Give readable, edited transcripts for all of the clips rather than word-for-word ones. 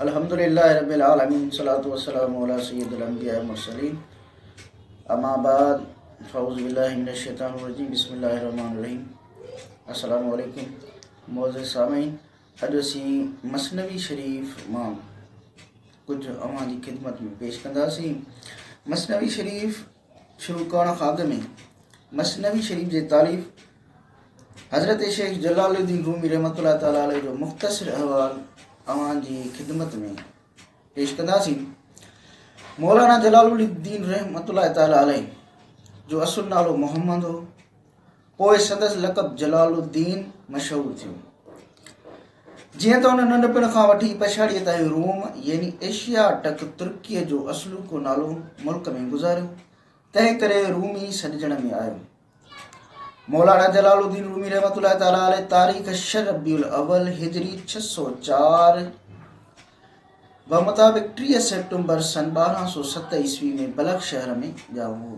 الحمد لله رب العالمين صلاة والسلام على سيد الانبياء والمرسلين اما بعد فاعوذ بالله من الشيطان الرجيم بسم الله الرحمن الرحيم السلام عليڪم معزز سامعين اڄ اسين مثنوي شريف مان ڪجهه اوهان جي خدمت ۾ پيش ڪنداسين. مثنوي شريف شروع ڪرڻ کان اڳ ۾ مثنوي شريف جي تاليف حضرت شيخ جلال الدين رومي رحمت الله تعالٰي عليه جو مختصر احوال اوهان جي خدمت ۾ پيش ڪنداسين. مولانا جلال الدين رحمت الله تعالٰي عليه جو اصل نالو محمد هو. پوء سندس لقب جلال الدين مشهور ٿيو. جيئن ته هن ننڍپڻ کان وٺي پڇاڙيء تائين روم يعني ايشيا ٽڪ ترڪيء جو اصلوڪو نالو ملڪ ۾ گذاريو، تنهن ڪري رومي سڏجڻ ۾ آيو. مولانا جلال الدين رومي رحمة الله تعالٰي عليه تاريخ ڇهه ربيع الاول هجري 604 بمطابق 30 سيپٽمبر سن 1207 عيسوي ۾ بلخ شهر ۾ ڄائو هو.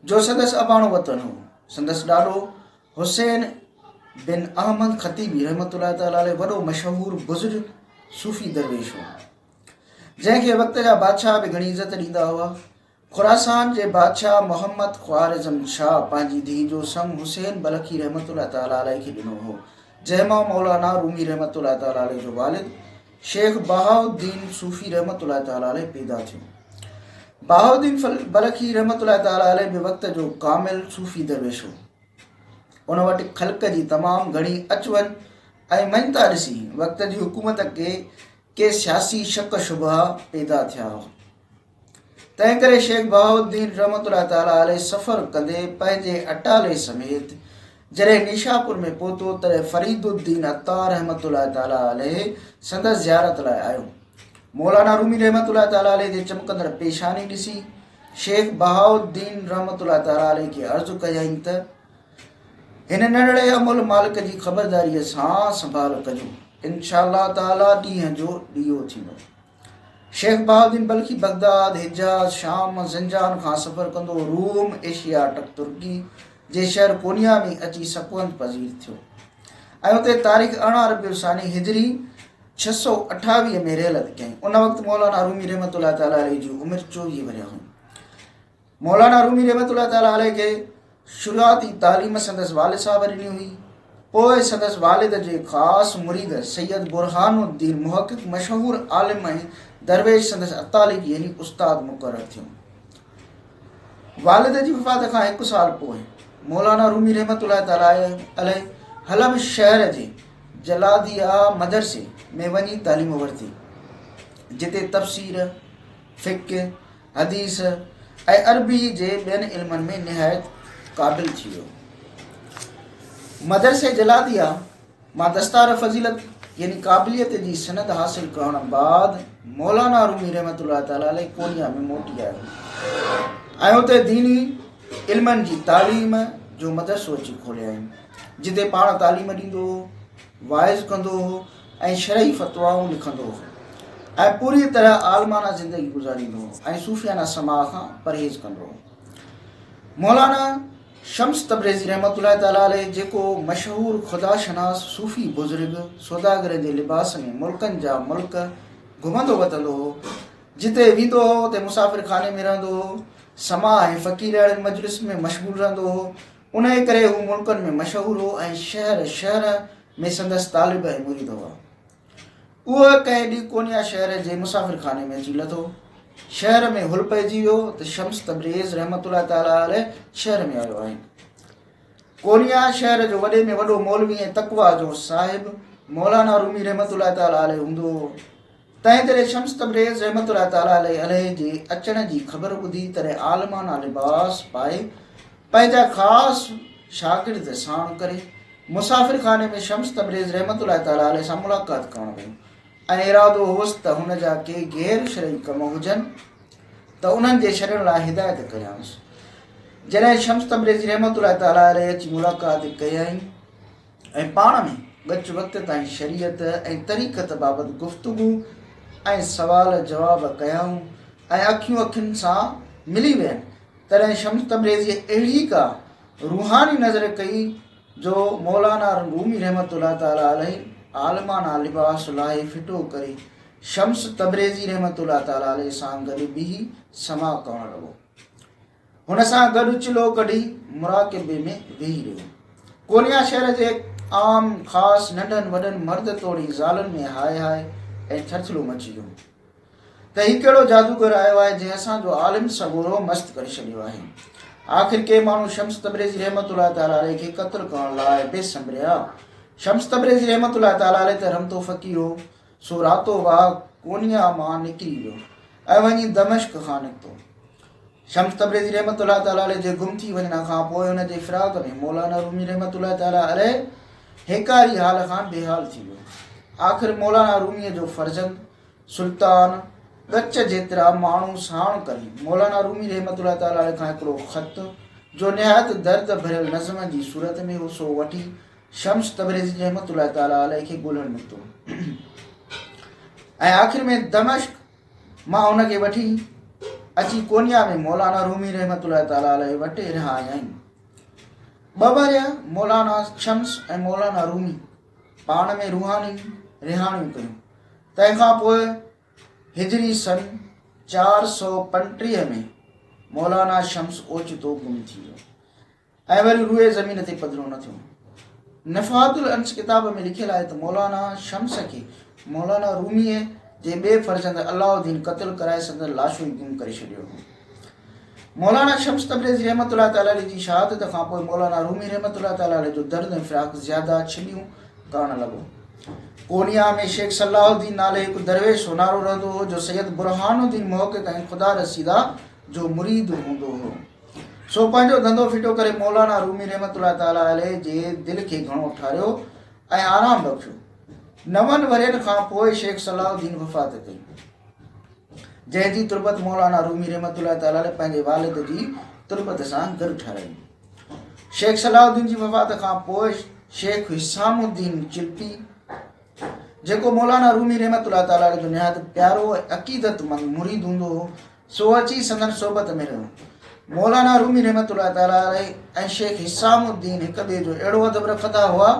جو سندس اباڻو وطن هو. سندس ڏاڏو حسين بن احمد خطيبي رحمة الله تعالٰي عليه وڏو مشهور بزرگ صوفي درويش هو، جنهن کي وقت جا بادشاهه به گهڻي عزت ڏيندا هئا. خراسان جي بادشاهه محمد خوارزم شاهه پنهنجي ڌيء جو سڱ حسين بلخي رحمة الله تعالٰي عليه کي ڏنو هو، جنهن مان مولانا رومي رحمة الله تعالٰي عليه جو والد شيخ بهاء الدين صوفي رحمة الله تعالٰي عليه پيدا ٿيو. بهاء الدين بلخي رحمة الله تعالٰي عليه به وقت جو ڪامل صوفي درويش هو. ان وٽ خلق جي تمام گهڻي اچ وڃ ۽ مڃتا ڏسي وقت جي حڪومت کي ڪي سياسي شڪ شبها پيدا ٿيا هئا. تنهن ڪري شيخ بهاء الدين رحمة الله تعالٰي عليه سفر ڪندي پنهنجي اٽالي سميت جڏهن نيشاپور ۾ پهتو تڏهن فريد الدين عطار رحمة الله تعالٰي عليه سندس زيارت لاء آيو. مولانا رومي رحمة الله تعالٰي عليه جي چمڪندڙ پيشاني ڏسي شيخ بهاء الدين رحمة الله تعالٰي عليه کي عرض ڪيائين ته هن ننڍڙي املهه مالڪ جي خبرداريء سان سنڀال ڪجو، انشاء الله تعالٰي ڏينهن جو ڏيئو ٿيندو. شيخ بهاءالدين بلخي بغداد، حجاز، شام، زنجان کان سفر ڪندو روم، ايشيا ٽڪ ترڪي، جي شهر قونيا ۾ اچي سڪونت پذير ٿيو ۽ اتي تاريخ 18 ربيع الثاني هجري 628 ۾ رحلت ڪيائين. ان وقت مولانا رومي رحمة الله تعالٰي عليه جي عمر 24 ورهيه هئي. مولانا رومي رحمة الله تعالٰي عليه کي شروعاتي تعليم سندس والد صاحب ڏني هئي. پوء سندس والد جي خاص مريد سيد برهان الدين محقق مشهور عالم ۽ درويش سندس اتاليق يعني استاد مقرر ٿيو. والد جي وفات کان هڪ سال پوء مولانا رومي رحمة الله تعالٰي عليه حلب شهر جي جلاديه مدرسي ۾ وڃي تعليم ورتي، جتي تفسير، فقه، حديث ۽ عربي جي ٻين علمن ۾ نهايت قابل ٿي ويو. مدرسي جلاديه مان دستار فضيلت يعني قابليت جي سند حاصل ڪرڻ بعد مولانا رومي رحمة الله تعالٰي عليه قونيا ۾ موٽي آيو ۽ اتي ديني علمن جي تعليم جو مدرسو اچي کوليائين، جتي پاڻ تعليم ڏيندو هو، واعظ ڪندو هو ۽ شرعي فتوائون لکندو هو ۽ پوريء طرح عالمانه زندگي گذاريندو هو ۽ صوفيانه سماع کان پرهيز ڪندو هو. مولانا شمس تبريزي رحمة الله تعالٰي عليه جيڪو مشهور خدا شناس صوفي بزرگ سوداگرن جي لباس ۾ ملڪن جا ملڪ گهمندو وتندو هو، جتي ويندو هو اتي مسافر خاني ۾ رهندو هو، سماع ۽ فقيرياڻين مجلسن ۾ مشغول رهندو هو، انهيء ڪري هو ملڪن ۾ مشهور هو ۽ شهر شهر ۾ سندس طالب ۽ مريد هئا. اهو ڪنهن ڏينهن قونيا شهر جي مسافر خاني ۾ اچي لٿو. شهر ۾ هل پئجي ويو ته شمس تبريز رحمة الله تعالٰي عليه شهر ۾ آيو آهي. قونيا شهر جو وڏي ۾ وڏو مولوي ۽ تقويٰ جو صاحب مولانا رومي رحمة الله تعالٰي عليه هوندو هو. تنهن جڏهن شمس تبريز رحمة الله تعالٰي عليه جي اچڻ جي خبر ٻڌي تڏهن عالمانه لباس پائي پنهنجا خاص شاگرد ساڻ ڪري مسافر خاني ۾ شمس تبريز رحمة الله تعالٰي عليه سان ملاقات ڪرڻ ويو ۽ ارادو هوس ته هن جا ڪي غير شرعي ڪم هجن ته انهن جي ڇڏڻ لاء هدايت ڪريانس. جڏهن شمس تبريزي رحمة الله تعالٰي عليه اچي ملاقات ڪيائين ۽ پاڻ ۾ ڳچ وقت تائين شريعت ۽ طريقت بابت گفتگو ۽ سوال جواب ڪيائون ۽ اکيون اکين سان ملي وين، تڏهن شمس تبريزيء اهڙي ڪا روحاني نظر ڪئي جو مولانا رومي رحمة الله تعالٰي عليه عالمانه لباس لاهي ڦٽو ڪري شمس تبريزي رحمة الله تعالٰي عليه سان گڏ بيهي سماع ڪرڻ لڳو. هن سان گڏ چلو ڪڍي مراقبي ۾ ويهي رهيو. قونيا شهر جي عام خاص ننڍن وڏن مرد توڙي زالن ۾ هاء هاء ۽ ٿرٿلو مچي ويو ته هي ڪهڙو جادوگر آيو آهي جنهن اسان جو عالم سڳورو مست ڪري ڇڏيو آهي. آخر ڪي ماڻهو شمس تبريزي رحمة الله تعالٰي عليه کي قتل ڪرڻ لاء به سنڀريا. شمس تبريزي رحمة الله تعالٰي عليه ته رمتو فقير هو، سو راتو واهه قونيا مان نڪري ويو ۽ وڃي دمشق کان نڪتو. شمس تبريزي رحمة الله تعالٰي عليه جي گم ٿي وڃڻ کان پوء ان جي فراق ۾ مولانا رومي رحمة الله تعالٰي عليه هيڪاري حال کان بيحال ٿي ويو. آخر مولانا روميء جو فرزند سلطان ڳچ جيترا ماڻهو ساڻ ڪري مولانا رومي رحمة الله تعالٰي عليه کان هڪڙو خط جو نهايت درد ڀريل نظم جي صورت ۾ هو سو وٺي شمس تبريزي رحمة الله تعالٰي عليه کي ڳولڻ نڪتو ۽ آخر ۾ دمشق مان ان کي وٺي اچي قونيا ۾ مولانا رومي رحمة الله تعالٰي عليه وٽ رهايائين. ٻه ورهيه مولانا شمس ۽ مولانا رومي پاڻ ۾ روحاني رهاڻيون ڪيون. تنهن کان پوء هجري سن 435 ۾ مولانا شمس اوچتو گم ٿي ويو. ۽ وري روئي زمين تي پڌرو نه ٿيو. نفحات الانس ڪتاب ۾ لکيل آهي ته مولانا شمس کي مولانا روميء جي ٻئي فرزند علاء الدين قتل ڪرائي سندس لاشو ئي گم ڪري ڇڏيو هو. مولانا شمس تبريزي رحمة الله تعالٰي عليه جي شهادت کان پوء مولانا رومي رحمة الله تعالٰي عليه جو درد ۽ فراق زياده ڇليون ڪرڻ لڳو. قونيا ۾ شيخ صلاح الدين نالي هڪ درويش سونارو رهندو هو جو سيد برهان الدين محقق ۽ خدا رسيده جو مريد هوندو هو. سو پنهنجو ڌنڌو ڦٽو ڪري مولانا رومي رحمة الله تعالٰي عليه جي دل کي گهڻو ٺاريو ۽ آرام بخشيو. نون ورهين کان پوء شيخ صلاح الدين وفات ڪئي، جنهن جي تربت مولانا رومي رحمة الله تعالٰي عليه پنهنجي والد جي تربت سان گڏ ٺهرائي. شيخ صلاح الدين جي وفات کان پوء شيخ حسام الدين چلپي جيڪو مولانا رومي رحمة الله تعالٰي عليه جو نهايت پيارو ۽ عقيدتمند مريد هوندو هو، سو اچي سندن صحبت ۾ رهيو. مولانا رومي رحمة الله تعالٰي عليه ۽ شيخ حسام الدين هڪ ٻئي جو اهڙو ادب رکندا هئا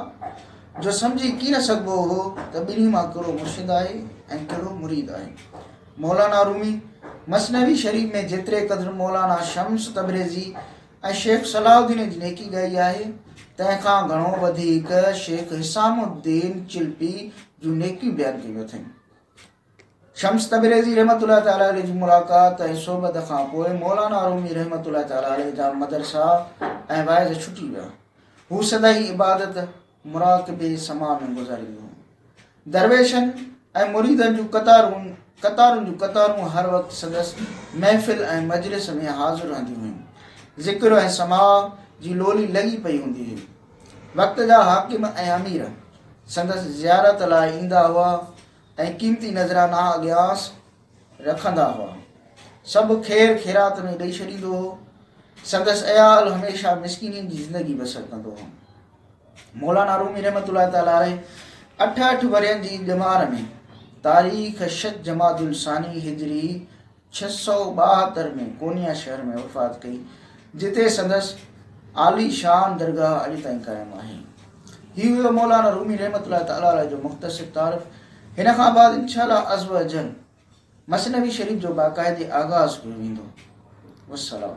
جو سمجهي ڪين سگهبو هو ته ٻنهي مان ڪهڙو مرشد آهي ۽ ڪهڙو مريد آهي. مولانا رومي مثنوي شريف ۾ جيتري قدر مولانا شمس تبريزي ۽ شيخ صلاح الدين جي نيڪي ڳائي آهي، تنهن کان گهڻو وڌيڪ شيخ حسام الدين چلپي جون نيڪيون بيان ڪيون اٿئين. شمس تبريزي رحمة الله تعالٰي عليه جي ملاقات ۽ صحبت کان پوء مولانا رومي رحمة الله تعالٰي عليه جا مدرسا ۽ واعظ ڇٽي ويا. هو سدائين عبادت، مراقبي، سماع ۾ گذاريندو هو. درويشن ۽ مريدن جون قطارون قطارن جون قطارون هر وقت سندس محفل ۽ مجلس ۾ حاضر رهنديون هيون. ذڪر ۽ سماع جي لولي لڳي پئي هوندي هئي. وقت جا حاڪم ۽ امير سندس زيارت لاء ايندا هئا ۽ قيمتي نذرانا اڳيانس رکندا هئا. سڀ خير خيرات ۾ ڏئي ڇڏيندو هو. سندس عيال هميشه مسڪينين جي زندگي بسر ڪندو هو. مولانا رومي رحمة الله تعالٰي عليه 68 ورهين جي ڄمار ۾ تاريخ 6 جمادي الثاني هجري 672 ۾ قونيا شهر ۾ وفات ڪئي، جتي سندس عالي شان درگاهه اڄ تائين قائم آهي. هي هيو مولانا رومي رحمة الله تعالٰي عليه جو مختصر تعارف. هن کان بعد انشاء الله عزوجل مثنوي شريف جو باقاعدي آغاز ڪيو ويندو. والسلام.